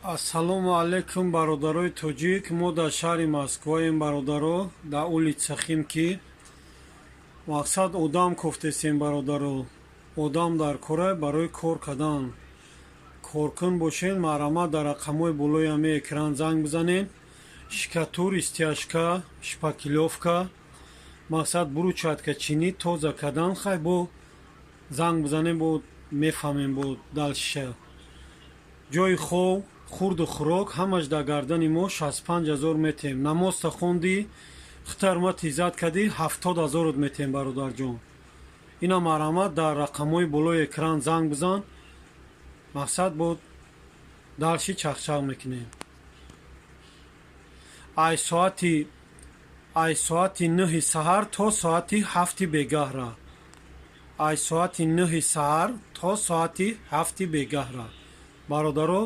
Ассалому алайкум, бародарои тоҷик. Мо дар шаҳри Москваем, бародаро, дар улица Химки. Мақсад, одам кофтесем, бародаро. Одам дар кора барои кор кардан. Коркун бошен, марҳамат, дар рақамҳои болои ҳамаи экран занг бизанед. Штукатур, стяжка, шпаклёвка, мақсад, брусчатка чинӣ, тоза кардан. Хай, бо занг бизанем, бо мефаҳмем бо дальше. Ҷои хоб, хурду хӯрок ҳамаш дар гардани мо. 65 000 метем. Намозта хондӣ, хитармат иззат кардӣ, 70 000-от метем, бародарҷон. Ина, марҳамат, дар рақамҳои болои экран занг бизан. Мақсад, бо дальше чахчах мекунем. Ай соати 9-и саҳар то соати 7-и бегаҳра, ай соати 9-и саҳар то соати 7-и бегаҳра, бародаро.